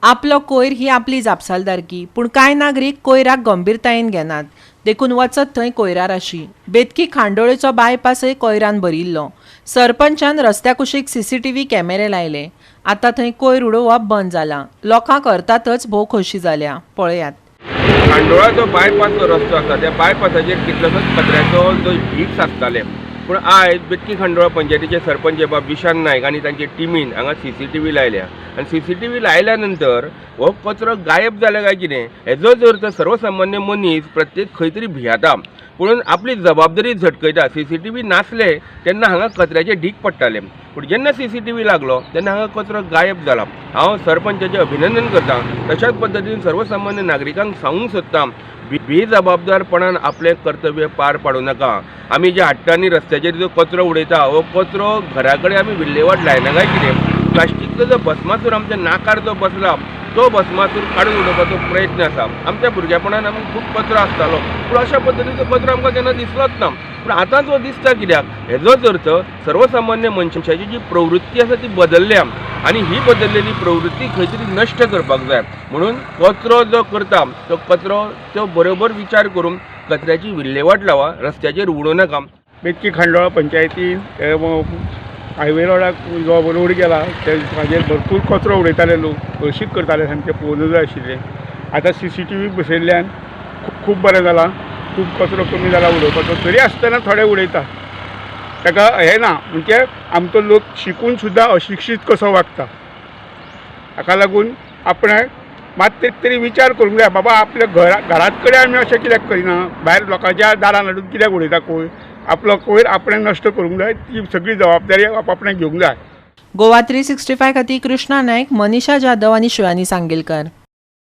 आपलो कोयर ही आपली जापसालदारकी, पूण कांय नागरीक कोयराक गंभीरतायेन घेनात, देखून वचत थंय कोयरा राशी. बेतकी खांडोळेचो बायपासय कोयरान भरिल्लो. सरपंचान रस्त्या कुशीक सीसीटीव्ही कॅमेरे लायले. आतां थंय कोयर उडोवप बंद जालां. लोकांक अर्थातच भोव खोशी जाल्या. पळयात. खांडोळा जो बायपास जो रस्तो आसा, त्या बायपासाचेर कितलोसोच कचऱ्याचो जो ढीग आसताले. पूण आयज बेतकी खांडोळा पंचायतीचे सरपंच बाब विशांत नायक आनी तांचे टिमीन हांगा सीसीटीव्ही लायल्या आनी सीसीटीव्ही लायल्या नंतर हो कचरो गायब जाला काय कितें, हेजोच अर्थ सर्वसामान्य मनीस प्रत्येक खंय तरी भियेता, पूण आपली जबाबदारी झटकयता. सीसीटीव्ही नासले तेन्ना हांगा कचऱ्याचे ढीग पडटाले, पूण जेन्ना सीसीटीव्ही लागलो तेन्ना हांगा कचरो गायब जाला. हांव सरपंचाचें अभिनंदन करता. तशाच पद्दतीन सर्वसामान्य नागरिकांक सांगूंक सोदता, बेजबाबदारपणान आपलें कर्तव्य पार पाडूं नाका. आमी जे हाडटा आनी रस्त्याचेर जो कचरो उडयता, हो कचरो घरा कडेन आमी विल्लेवाट लायना काय कितें? प्लास्टीकचो जो भस्मासूर आमच्या नाकार जो बसला, तो भस्मासूर काडून उडोवपाचो प्रयत्न आसा. आमच्या भुरगेपणान आमकां खूब कचरो आसतालो, पूण अशा पद्दतीचो कचरो आमकां केन्ना दिसलोच ना. पूण आतां जो दिसता कित्याक, हेजोच अर्थ सर्वसामान्य मनशाची जी प्रवृत्ती आसा ती बदलल्या आनी ही बदललेली प्रवृत्ती खंय तरी नश्ट करपाक जाय. म्हणून कचरो जो करता तो कचरो तो बरोबर विचार करून कचऱ्याची विल्लेवाट लावा, रस्त्याचेर उडोवं नाका. बेतकी खांडोळा पंचायतीन हायवे रोडाक जो रोड गेला ताजेर भरपूर कचरो उडयताले लोक, हळशीक करताले, सामकें पळोवंक जाय आशिल्लें. आतां सीसीटीव्ही बसयल्ल्यान खूब खूब बरें जालां, खूब कचरो कमी जाला उडोवपाचो. तरी आसतना थोडे उडयता, ताका हें ना. म्हणजे आमचो लोक शिकून सुद्दां अशिक्षीत कसो वागता. हाका लागून आपणें मात तरी विचार करूंक जाय, बाबा आपल्या घरात कडेन आमी अशें कित्याक करिना, भायर लोकांच्या दारान हाडून कित्याक उडयता कोयर? आपलो कोयर आपणें नश्ट करूंक जाय, ती सगळी जबाबदारी आपणें घेवंक जाय. गोवा 365 खातीर कृष्णा नायक, मनीषा जाधव आनी शिवानी सांगेलकर.